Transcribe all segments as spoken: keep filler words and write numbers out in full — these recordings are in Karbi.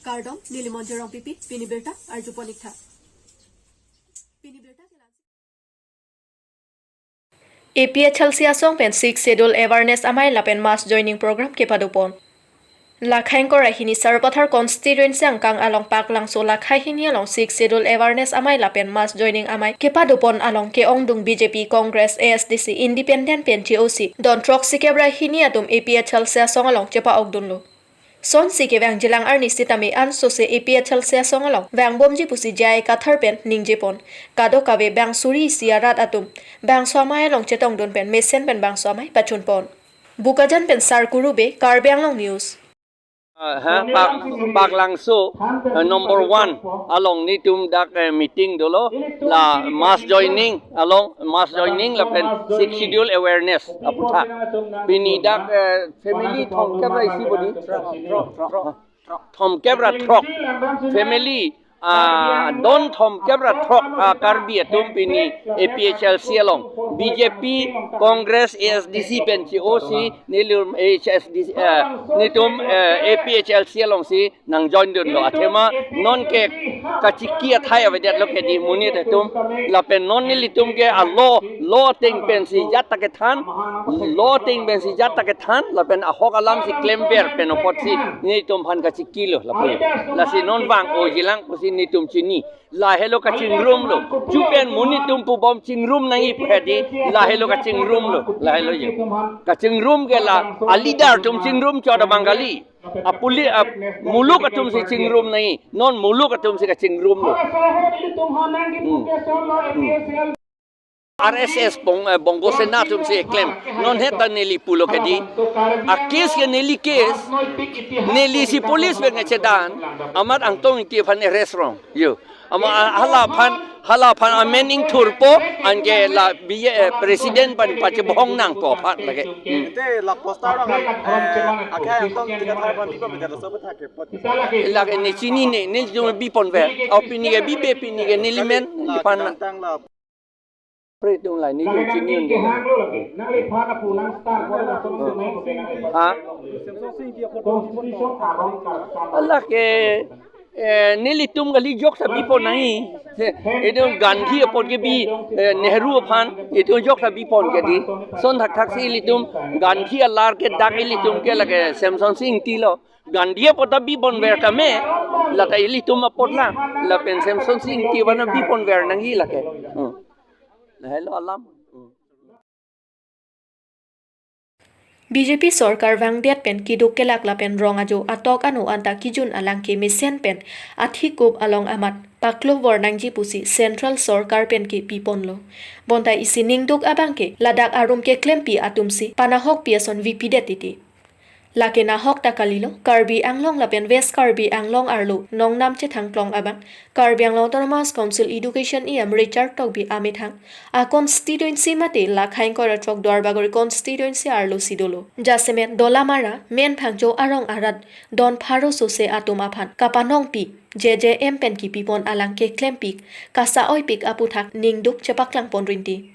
Kardom, neli Monjir Rongpipi, pini birta arjupon ik tha. Pini birta ke lang- A P H L C asong pen Sixth Schedule Awareness Amei lapen Mass Joining Program kepadopon. Lakhaing kora hini Sarupathar Constituency angkang along Paklangso lakhai hini along Sixth Schedule Awareness Amei lapen Mass Joining Amei kepadopon along ke-ongdung B J P, Congress, A S D C, Independent pen J O C, don throksi kebra hini atum A P H L C asong along chepa-okdunlo. Sonsi kevang jilang arni sitame ansose A P H L C asong along vangbomji pusi J I Kathar pen ningjepon. Kadokave bang suri isi arat atum bangso amei along chetongdun pen mesen pen bangso amei pachunpon. Bokajan pen Sarkuru Bey, Karbi Anglong News. Ah, ha, Pak, Paklangso, eh, number one along netum dak, eh, meeting dolo, la mass joining along, mass joining lapen Sixth Schedule awareness aputhak. Pini dak, eh, family thomkep ra isi bodi. Thomkep ra throk. Family, ah, don thomkep ra throk, ah, Karbi atum pini A P H L C along. B J P, Congress, A S D C pen J O C, nelitum H S D C, eh, netum, eh, A P H L C alongsi nangjoindunlo. Athema nonke kachiki athai avedetlo kedi monit atum lapen non nelitum ke alo, lo ateng pensi jat ta kethan, lo ateng pensi jat ta kethan lapen ahok alamsi klemver pen apotsi netum aphan kachikilo lapu. Lasi non vang-o jilang pusi netum chini. Lahelo kachingrumlo. Chupen monit atum pubom chingrum nangji pu hedi. Lahelo kachingrumlo. Lahelo je. Kachingrum ke la a leader atum chingrum chot abang kali. Apuli, a muluk atumsi chingrum nangji. Non muluk atumsi kachingrumlo. Hmm. Hmm. R S S bong, eh, Bongo Sena atumsi eklem. Non het ta neli pulo kedi. A case ke neli case. Nelisi police pen ngechedan. Amat Angtong Ingti aphan arrest rong. Yo. Ama, ah, hala aphan, hala aphan amen ingthurpo, anke la B J, eh, president aphan pachebhong nangpo aphan lake. Hmm. Ante la poster rong, eh, akhai Angtong Ingti Kathar aphan bipo beda laso aputhak ke pot. Lake ne chinine, ne jong biponver. Au pini ke bibe, pini ke nelimen, nelipan. Tangtang la Pre tung lai netum chini un ke. Ha? Lake, eh, nelitum kali jokta bipon nangji. Itum Gandhi apot kebi, eh, Nehru aphan, itum jokta bipon kedi. Lason thakthaksi ilitum Gandhi alar ke dak ilitum ke lake Semsonsing Ingti lo. Gandhi apot ta biponver tame, lata ilitum apot la, lapen Semsonsing Ingti aphan biponver nangji lake. Hmm. Lahelo alam. Hmm. B J P sorkar vangdet pen kiduk kelak lapen rong ajo atok ano anta kijun alang ke mesen pen athikup along amat paklovor nangji pusi central sorkar pen ke piponlo. Bonta isi ningduk abang ke ladak arum keklempi atumsi panahokpi ason vipidet titi. Lake nahok ta kalilo, Karbi Anglong lapen West Karbi Anglong arlo nongnam chethangklong abang Karbi Anglong Autonomous Council Education E M Richard Tokbi amethang a constituency mate Lakhaing Koratrok Duarbagori constituency arlosi dolo. Jasemet Dolamara, Menphangcho arong arat don pharo sose atum aphan kapanongpi, J J M pen kipipon alang keklempik, kasa-oipik aputhak ningduk chepaklangpon rinti.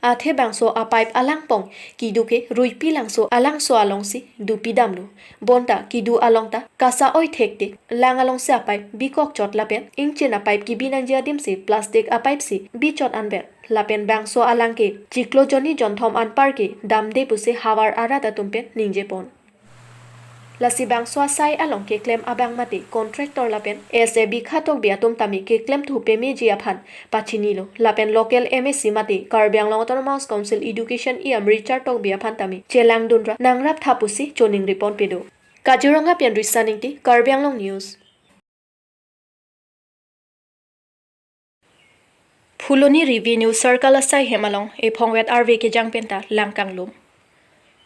Athe bangso a-pipe alangpong kidu ke Ruipi Langso alangso alongsi dupidamlo. Bonta kidu along ta kasa-oi thektik, lang alongsi a-pipe bikokchot lapen ingchin a-pipe kibi nangji adimsi plastic a-pipe si bichot anver. Lapen bangso alang ke chiklo jonni jonthom anpar ke damde pusi havar arat atum pen ningjepon. Lasi bangso asai along keklem abang mate contractor lapen S A B Kha Tokbi atum tame keklemthu pemeji aphan pachinilo, lapen local M A C mate Karbi Anglong Autonomous Council Education E M Richard Tokbi aphan tame chelangdunra nangraptha pusi choningripon pedo. Kaziranga pen Risa Ingti, Karbi Anglong News. Phuloni Revenue Circle asai hem along ephongvet arve kejang penta lang kanglum.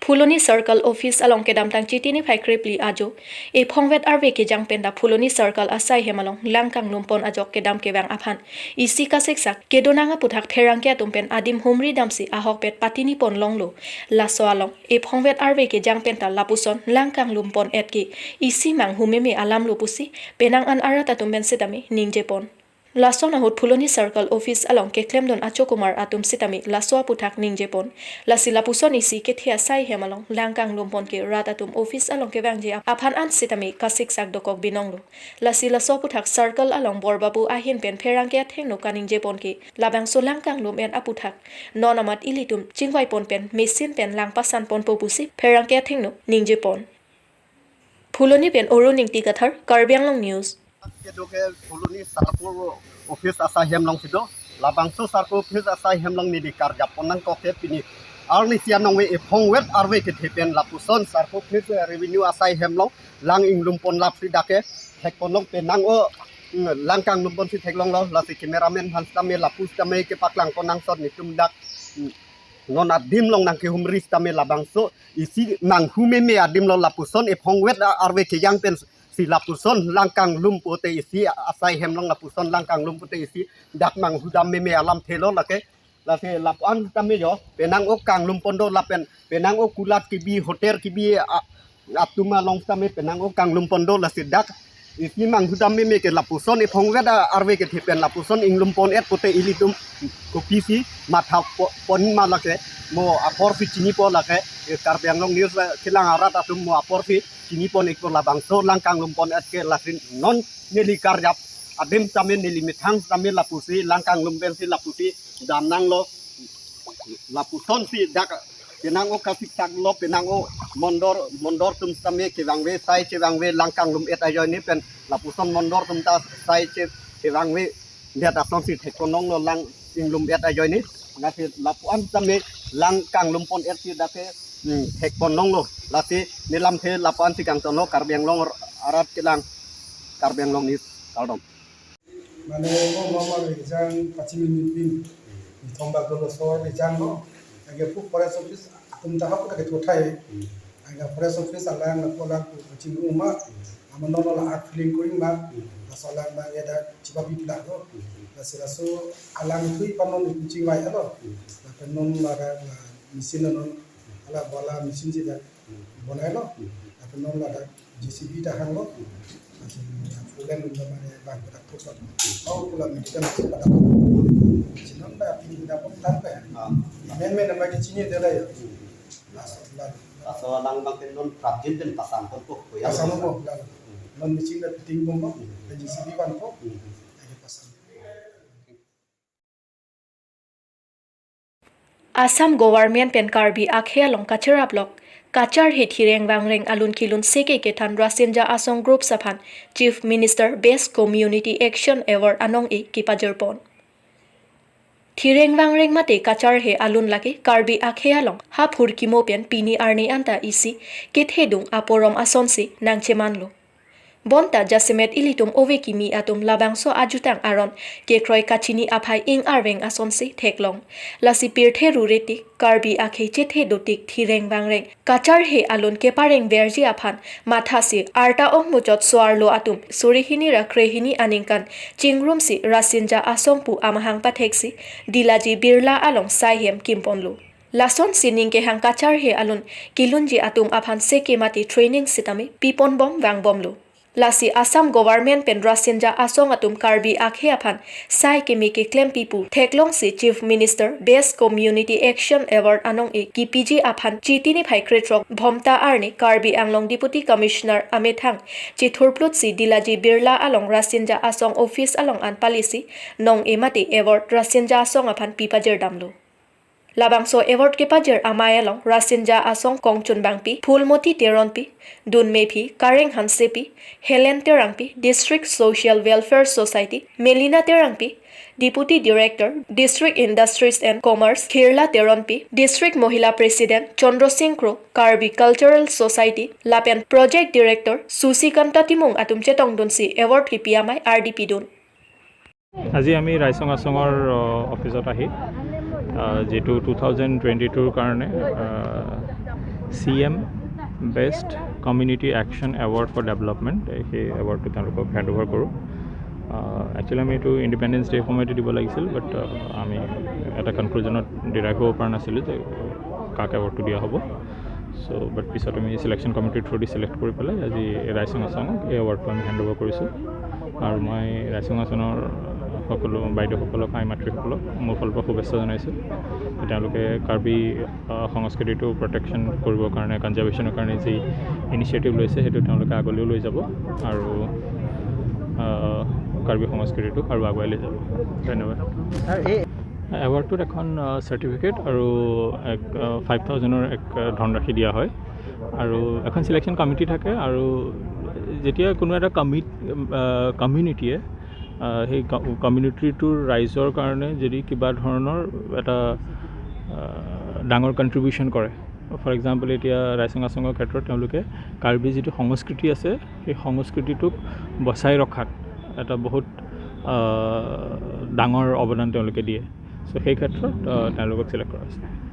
Phuloni Circle Office along kedamtang Chiti niphai krephli ajo ephongvet arve kejang penta Phuloni Circle asai hem along lang kanglumpon ajok kedam kevang aphan isi kasiksak kedonang aputhak pherangke atum pen adim humri damsi ahokpet patinipon longlo. Laso along ephongvet arve kejang penta lapuson lang kanglumpon et ke isi mang humeme alamlo pusi penang an arat atum pen sitame ningjepon. Lason ahut Phuloni Circle Office along keklemdun achokumar atum sitame laso aputhak ningjepon. Lasi lapuson isi kethe asai hem along lang kanglum pon ke rat atum office along kevangji aphan an sitame kasiksak dokok binong lo. Lasi laso aputhak circle along Borbabu ahin pen pherangke athengno kaningjepon ke labangso lang kanglum-et aputhak non amat ilitum chingvaipon pen machine pen lang pasan ponpo pusi pherangke athengno ningjepon. Phuloni pen Arun Ingti Kathar, Karbi Anglong News. Kedo ke Phuloni Circle Office asai hem along si do. Labangso Circle Office asai hem along neli karjap pon nangkok ke pini arni isi anong ve ephong vet arve kethe pen lapuson Circle Office, eh, Revenue asai hem along lang inglum pon lap si dak ke thek pon long penang o, mm, lang kanglum pon si theklong lo. Lasi cameraman aphan sitame lapu sitame kepaklang pon nangson netum dak, mm, non adim along nangkehumri sitame labangso isi manghu meme adim along lapuson ephong vet a-, arve kejang pen si lapuson lang kanglum pote isi asai hem along lapuson lang kanglum pote isi dak manghu dam meme alamthe lo lake. Lasi lapu-an sitame jo penang o kanglum pon do lapen penang o kulat kebi hotel kebi a-, atum along sitame penang o kanglum pon do. Lasi dak isi manghu dam meme ke lapuson ephong vet a-, arve kethe pen lapuson inglum pon-et pote ilitum kopisi matha po-, pon ma lake, mo apor si chinipo lake, eh, Karbi Anglong News, eh, kelang arat atum mo apor si chini pon-ikpo labangso lang kanglum pon-et ke. Lasi non neli karjap adim sitame neli methang sitame lapusi lang kanglum pen si lapusi dam nanglo. Lapuson si dak penang o kasiksak lo, penang o mondor, mondor atum sitame kevangve sai kevangve lang kanglum-et ajoine pen lapuson mondor atum ta sai che kevangve det asonsi thek pon long lo lang inglum-et ajoine. Lasi lapu-an sitame lang kanglum pon-et si dak ke, hmm, thek pon long lo. Lasi ne lamthe lapu-an si kangton lo. Karbi Anglong arat kelang, Karbi Anglong News, kardom. Mane mo mo mo rijang pachimi nipin. Nithom bak dolo sor rijang no. Age pu forest office atum ta hap ka ketu thai. Age forest office alang na polang pu pachimi uma. Ama non la art filling kori ma. Laso alang ma eda chiba bibla do. Lasi laso alang thui panon kuching lai alo. Lapen non la da, la machine non. Ala bola machine si da. Bonai lo. Lapen non ladak J C B ta hang lo. Lapen pulen lo mane bang dak thok lo. Au pula medical si pada. Sinon da pin da pon tan pe. Ah. Men men nama ke chini de la ya. Laso la. Laso lang bang pen non prapjin pen pasang pon po. Pasang pon po la. Non machine da fitting pon po. Pen J C B pan po. Lagi pasang. Assam Government pen Karbi akhei along kacheraplok kacharhe thireng vangreng alun kilun seke kethan Rasinja Asong Groups aphan Chief Minister Best Community Action Award anong-e kepajirpon. Thireng vangreng mate kacharhe alun lake Karbi akhei along haphurkimo pen pini arni anta isi kethedung aporom asonsi nangchemanlo. Bonta jasemet ilitum ove kimi atum labangso ajutang aron kekroi kachini aphai ing-arveng asonsi theklong. Lasi pirthe rure tik Karbi akhei chethe dotik thireng vangreng kacharhe alun kepareng verji aphan mathasi arta ong muchot so-arlo atum suri hini ra krehini aningkan chingrumsi Rasinja Asong pu amahang patheksi Dilaji Birla along saihem kimponlo. Lason sining kehang kacharhe alun kilunji atum aphan seke mate training sitame piponbom vangbomlo. Lasi Assam Government pen Rasinja Asong atum Karbi akhei aphan sai keme keklempi pu theklongsi Chief Minister Best Community Action Award anong-e kepiji aphan Chiti niphai krethrok Bhomta arni Karbi Anglong Deputy Commissioner amethang chethurplutsi Dilaji Birla along Rasinja Asong office along an palisi nong-e mate award Rasinja Asong aphan pipajirdamlo. Labangso award kepajir amei along Rasinja Asong Kongchun Bangpi, Phulmoti Teronpi, Dun Mephi, Kareng Hansepi, Helen Terangpi, District Social Welfare Society, Melina Terangpi, Deputy Director, District Industries and Commerce, Khirla Teronpi, District Mohila President, Chandra Singh Kro, Karbi Cultural Society, lapen Project Director, Susi Kanta Timung atum chetongdunsi award kepi amei ardi pidun. আজি আমি ৰাইচং আচঙৰ, অ, অফিচত আহি, আ, যিটো two thousand twenty টুৰ কাৰণে, আ, C M best community action award for development, সেই এৱাৰ্ডটো তেওঁলোকক হেণ্ড অভাৰ কৰোঁ। আ, একচুৱেলি আমি এইটো ইণ্ডিপেণ্ডেন্স ডে সময়তে দিব লাগিছিল, বাট, আ, আমি এটা কনক্লুজনত ডিৰাইভ হ'ব পৰা নাছিলোঁ যে কাক এৱাৰ্ডটো দিয়া হ'ব। চ' বাট পিছত আমি ছিলেকশ্যন কমিটিৰ থ্ৰুদি ছিলেক্ট কৰি পেলাই আজি এই ৰাইচং আচঙক এই এৱাৰ্ডটো আমি হেণ্ড অভাৰ কৰিছোঁ। আৰু মই ৰাইচং আচঙৰ সকলো বাইদেউসকলক, আই মাতৃসকলক মোৰ ফালৰ পৰা শুভেচ্ছা জনাইছোঁ। তেওঁলোকে কাৰ্বি, আহ, সংস্কৃতিটো প্ৰটেকশ্যন কৰিবৰ কাৰণে, কনজাৰ্ভেশ্যনৰ কাৰণে যি ইনিচিয়েটিভ লৈছে, সেইটো তেওঁলোকে আগলৈও লৈ যাব আৰু, আহ, কাৰ্বি সংস্কৃতিটোক আৰু আগুৱাই লৈ যাব। ধন্যবাদ। ছাৰ, এই এৱাৰ্ডটোত এখন, আহ, চাৰ্টিফিকেট আৰু এক, আহ, ফাইভ থাউজেণ্ডৰ এক, আহ, ধনৰাশি দিয়া হয় আৰু এখন ছিলেকশ্যন কমিটি থাকে আৰু যেতিয়া কোনো এটা কমিট-, আহ, কমিউনিটিয়ে, আহ, সেই ক-, কমিউনিটিটোৰ ৰাইজৰ কাৰণে যদি কিবা ধৰণৰ এটা, আহ, ডাঙৰ কণ্ট্ৰিবিউশ্যন কৰে, ফৰ এক্সাম্পল এতিয়া ৰাইচং আচঙৰ ক্ষেত্ৰত তেওঁলোকে কাৰ্বি যিটো সংস্কৃতি আছে, সেই সংস্কৃতিটোক বচাই ৰখাত এটা বহুত, আহ, ডাঙৰ অৱদান তেওঁলোকে দিয়ে। চ' সেই ক্ষেত্ৰত, আহ, তেওঁলোকক ছিলেক্ট কৰা হৈছে।